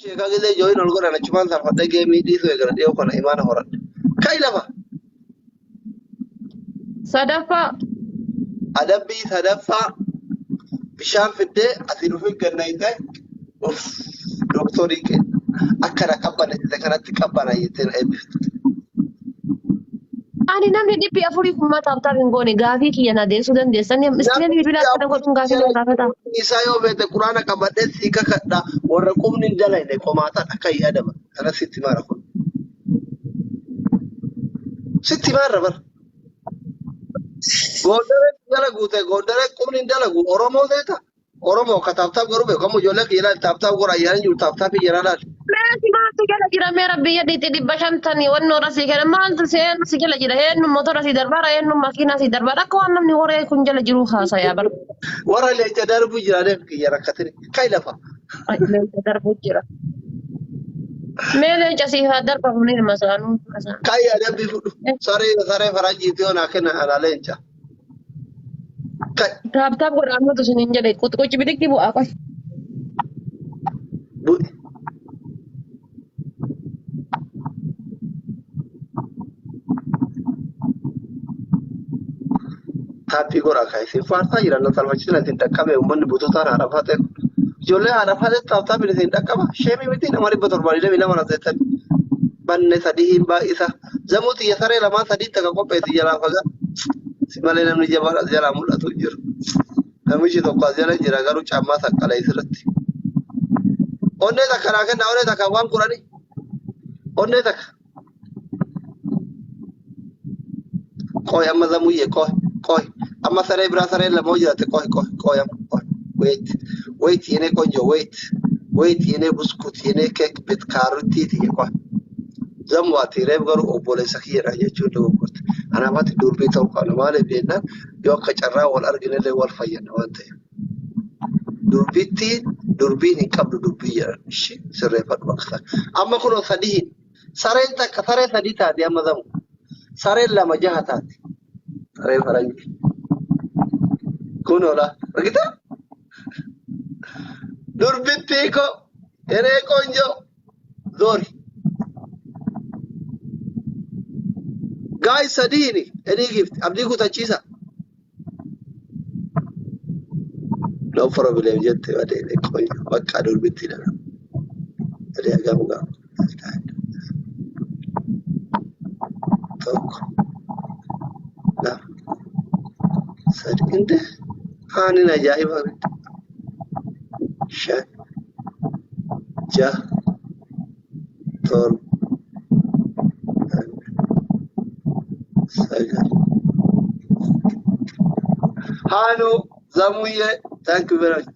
Sheekaa gisee jooyin ol godhan achumaan saalfadhee geemii dhiisuu eegala dhiyoo kana imaana horadhe. Ka'i lafa! Sadaffaa. Adabbii sadaffaa bishaan fiddee asii dhufee gannayitee uff doktorii kee akka na qabbaneessite kanatti qabbana jettee na eebbifte. Ani namni dhibbi afurii kun mataa taap hin goone gaafii kiyya na deessuu dandeessan. Iskiriinii bilbilaa akkana godhuun gaafii nama gaafata. Isaa yoo feete quraana qabadhee sii kakadha warra qubni hin dalayne qomaataan akka hin yaadaman kana sitti maara kun. Sitti maarra bara. Goondaree jala guute goondaree qubni hin dalagu Oromoo seeta. Oromoo ka taaptaap godhu beeku amma ijoollee kiyya laal taaptaap godha ayyaana jiru taaptaap jala laal. Meesi maaltu jala jira mee rabbi jedhiitti dhibba shantanii wannoora sii kenna maaltu seennu si jala jira eenyu motora sii darbaara eenyu makiinaa sii darbaara akka waan namni horee kun jala jiru haasayaa bara. Warra leenca darbu jira deem kiyya rakkatini kai lafa. Leenca darbu jira. Mee leenca siif haa darbamu ni ilma isaanuu. Kai adabbii fudhu saree saree faranjiitti yoo naa kenna ana leenca. Kai Taap taap godha ammatu isin hin jedhe quxquci bidiqqi bu'aa qoy. bu'i. Taappii godhaa kan isin faarsaa jiran na salphachiisna isin dhaqqabe uummanni bututaan haadha faatee kun. Ijoollee haadha faatee taaptaappiin isin dhaqqaba. Sheemii miti nama 722 na seetan. Banne sadii hin baay'isa. Zamuu xiyya saree lamaan sadii takka qopheessi jalaa fagaa. Si malee namni jabaan as jalaa mul'atu hin jiru. Namichi tokko as jala jira garuu caammaa saqqalee sirriitti. Onnee takka naa kenna onnee takka waan kudhanii. Onnee takka. Qoy amma zamuyyee qoy qoy amma saree biraa saree lama hoo jiraate qoy qoy qoy amma qoy wait wait የኔ ቆንጆ wait wait የኔ buskuut የኔ ኬክ ቤት kaarotii tiyya qoy zamu ati reef garuu obboleessa kiyyadha jechuun dogoggorte anaaf ati durbii ta'uu qabna maaliif jennaan yoo akka carraa wal arginellee wal fayyadna waan ta'eef durbittiin durbiin hin qabdu dubbii jedhan ishi sirreeffadhu bakka sana amma kunoo sadiin sareen takka saree sadii taati amma zamu sareen lama jaha taati saree faranjii kun ola argita durbittii ko yeree ቆንጆ ዞሪ gaay sadiini edii gifti abdii kutachiisa no problem jette badee ቆንጆ bakka durbittii dha sadii hagam gaa tokko lama sadi inde aanin ajaa'iba shan jaha torba sagal haanu zamuyyee thank you very much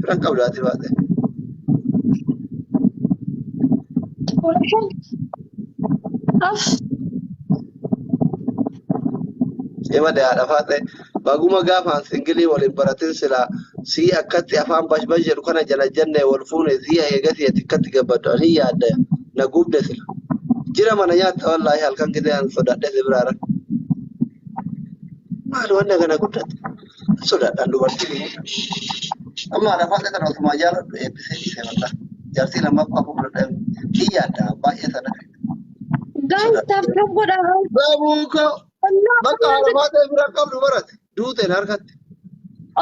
biran qabdu ati baate Cima haadha faate baguma gaafaan singilii waliin baratin silaa sii akkatti afaan bashbash jedhu kana jala jenne wal fuune sii eegasii ati akkatti gabbaddu ani yaadda na gubde sila. Jira mana nyaatta wallaahi halkan gisee an sodaadhe si biraara. Maal wanna kana guddate sodaadhaan dubartii. Amma haadha faate kana osuma jaaladhu eebbisee dhiisee wallah. Jaartii lammaffaa fuudhadhe ni yaadda baay'ee sana. Guys taap taap godha. Babuuko bakka haadha faatee bira qabdu barate duuteen harkatti.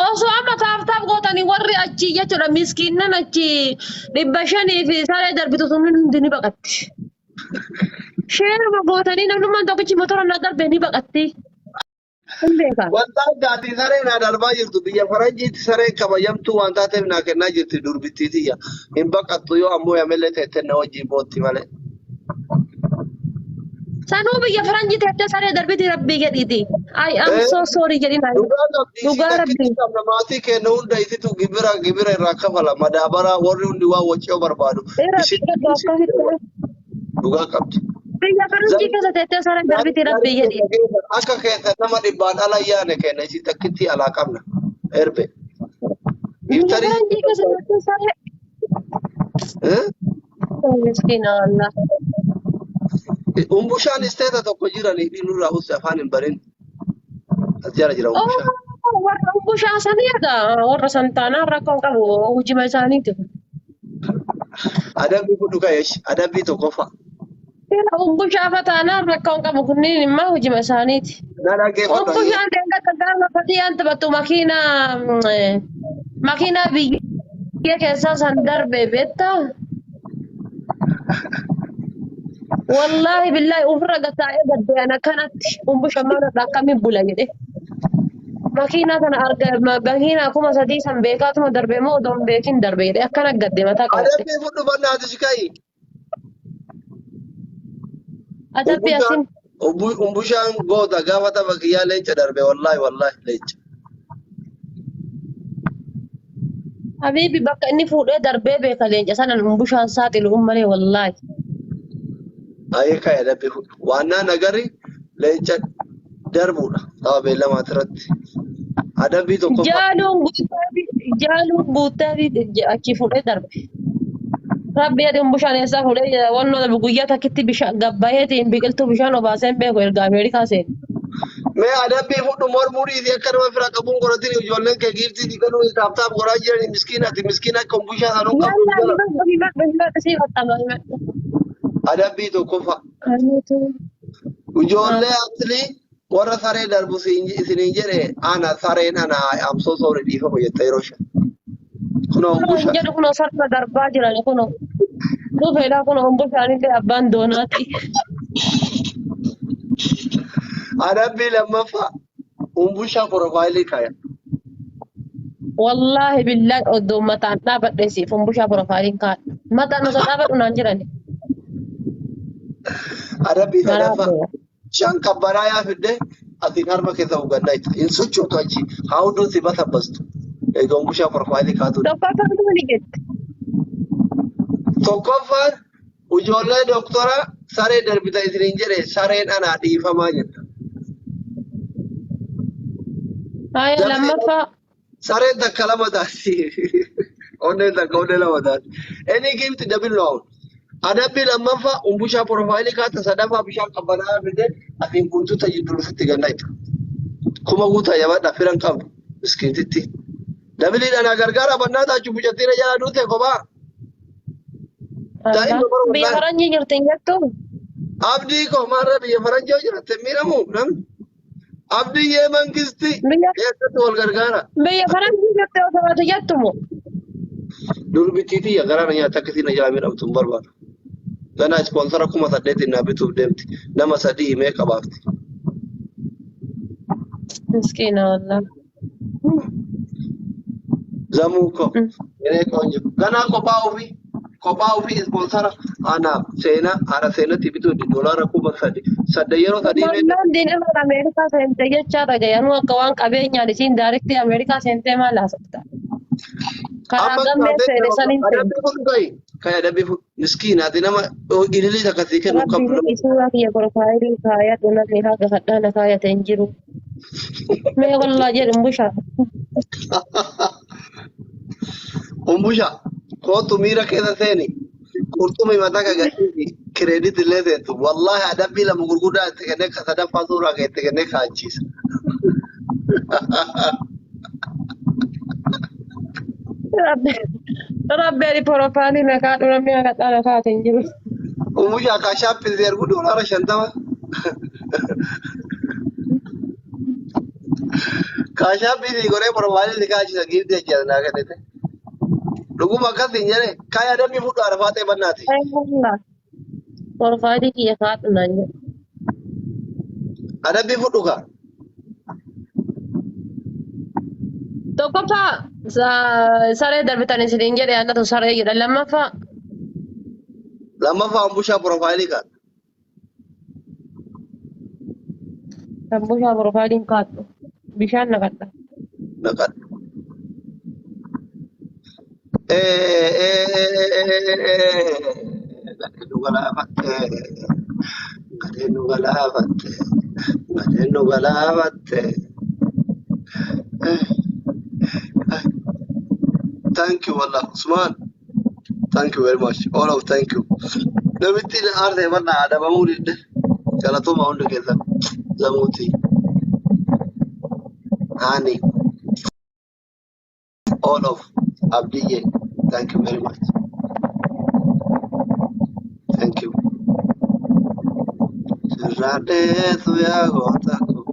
Osoo amma taap taap gootanii warri achi jechuudha miskiinnan achi dhibba shanii fi saree darbitu sun hundi ni baqatti. Sheeruma gootanii namnummaan tokkichi motora na darbe ni baqatti. Hin beekan. Wanta addaatii saree naa darbaa jirtu biyya faranjiitti saree kabajamtuu waan taateef naa kennaa jirti durbittii tiyya. Hin baqattu yoo ammoo yamellee teettee na wajjin bootti malee. Sanuu biyya faranjii teettee saree darbiti rabbii jedhiiti. I am so sorry jedhin. Dhugaa qabdi isii Dhugaa takkitti rabbii. qabna maatii keenya hunda isitu gibira gibira irraa kafala madaabaraa warri hundi waan wacii barbaadu Rabbii isitu akkasitti. dhugaa qabdi. Biyya faranjii keessa teettee saree darbiti rabbii jedhiiti. Akka keessa nama dhibbaan ala yaane kenna isii takkitti alaa qabna. Erbe. Biyya Iftarii. faranjii keessa teettee saree. Miskiina wallah. Umbushaan isteeta tokko jiranii fi nurraa usse afaan hin barin. As jala jira umbushaan. Oh, warra umbushaa sanii egaa warra santaanaa rakkoo qabu hojima isaaniiti. Adabbii fudhu ka'eesh. Adabbii tokkoffaa. Seera umbushaa fataanaan rakkoo hin qabu kunniin immoo hojima isaaniiti. Na dhaggeeffadhu ayyee. Umbushaan deemta gaafa fatiyaan taphattu makiinaa biyya keessaa san darbe beektaa? Wallaahi billaahi ofirra gataa'ee gaddee'an akkanatti umbusha mana akkamiin bula jedhe. Makiinaa kana arga makiinaa 3000 san beekaatuma darbe moo odoo hin beekin darbe jedhe akkana gadde mataa qabadhe. Adabbii fudhu bannaati ka'i. Adabbii Umbushaan asin umbushaan goota gaafa tapha kiyyaa leenca darbe wallaahi wallaahi leenca. Habiibi bakka inni fuudhee darbee beeka leenca sanan umbushaan saaxilu malee wallaahi. Ayee ka'i adabbii fudhu. Waannaa nagari leenca darbuudha tapha beellamaati irratti. Adabbii tokkoffaa. Jaaluun guuttaa fi achi fuudhee darbe. Rabbi ati umbushaan eessaa fuudhee wannoo darbe guyyaa takkitti bishaan gabbayeetiin biqiltuu bishaan obaaseen beeku erga Ameerikaa seene. Mee adabbii fudhu mormuu dhiisii akka nama fira qabuun godhatin ijoolleen kee giiftii diiganuu taap taap godhaa jiran miskiina ati miskiina akka umbushaa sanuu qabdu Yallaa jala. himadhu himadhu himadhu sii qaxxama himadhu. Adabbii tokkoffaa. Aniitu Ijoollee aslii warra saree darbu isiniin jedhe ana sareen ana I'm so sorry dhiifama jetta yeroo shan. Kunoo kunoo umbusha. jedhu kunoo sarara darbaa jiran kunoo dhufeedha kunoo umbushaanillee abbaan doonaati. Adabbii lammaffaa umbushaa porofaayilii kaaya. Wallaahi billaahi oddoo mataan dhaabadhe siif umbushaa porofaayiliin kaadha. Mataan osoo dhaabadhu naan jirani. Adabbii sadaffaa Maraabbeera. bishaan qabbanaa yaa fidde atiin harma keessa hugannaa itti hin sochootu achi haa hunduun si basabbastu. Egaa umbushaa porofaayilii kaatu. Tokkoffaan maali jette? Tokkoffaan ijoollee doktora saree darbita isiniin jedhe sareen anaa dhiifamaa jetta. Haya Dabsee lammaffaa sareen takka lama taati. Onneen takka onnee lama taati. Inni gifti dabil no. Adabbii lammaffaa umbushaa porofaayilii kaata sadaffaa bishaan qabbanaa fide atiin guutuu jidduu ofitti gannaa Kuma guutaa jabadha firan qabdu miskiintitti. Dabiliidhaan haa gargaara bannaa taachuu mucattiin jala duute kophaa. Daa'ima bara biyya wallaahi. faranjii jirti hin jettu? Abdii koo maarra biyya faranjii yoo jiratte miidhamu namni. Abdii yee mangisti Biyya keessatti wal gargaara. biyya faranjii jirti osoo ati jettu moo? Durbittiitii garaa na nyaata akkasii na jala miidhamtu hin barbaadu. Ganaa ispoonsara 8000 naa bituuf deemti. Nama sadii himee qabaafti. Miskiina wallaahi. Zamuu koo yeree qoonjo. Ganaa kophaa ofii ispoonsara anaaf seenaa haadha seenatti bituu doolaara 3000 sadde yeroo sadii mee Hollaandiin irra Ameerikaa seente jechaa dhagayanuu akka waan qabeenyaan isiin daariktii Ameerikaa seentee maal haasofta? Karaa amma gammee seene saniin seente. Adabbii fudhu kai kai adabbii fudhu miskiina ati nama ililii takka sii kennu Rabbi qabdu nama. hidhi suuraa kiyya profaayilii kaayadhu namni haga hadhaana kaayate hin jiru. Mee wallaa jedhu busha. Umbusha kootu miira keessa seeni qurxummii mataa kagadhiisi kireedit illee seentu wallaahi adabbii lama gurguddaa itti kennee ka sadaffaa suuraa kee itti kennee kaachiisa. Rabbi ani profaayilii na kaadhu namni haga hadhaana kaayate hin jiru. Umbusha kaashaappii si ergu $50. Kaashaappii si godhee profaayilii si kaachisa giiftii ajjeesa naa kennite. Dhuguma akkas hin jedhe kaay adabbii fudhu arafaa ta'e bannaati. Wallaa profaayilii kiyya kaadhu naan jedhu. Adabbii fudhu kaa. Tokkoffaa saree darbitan isiniin jedhe annatu saree jedha. Lammaffaa Lammaffaa umbushaa profaayilii kaadhu. Umbushaa profaayiliin kaadhu. Bishaan naqadha. Naqadhu. Gadheen nu galaafatte. Gadheen nu galaafatte. Gadheen nu galaafatte. Thank you wallah Usman. Thank you very much. All of thank you. Namitti aartee bal'aa adabamuu didde. Galatooma hundi keessan. Zamuuti. Hani. All of Abdiyye. Thank you very much. Narraa dheessu yaa goota koo.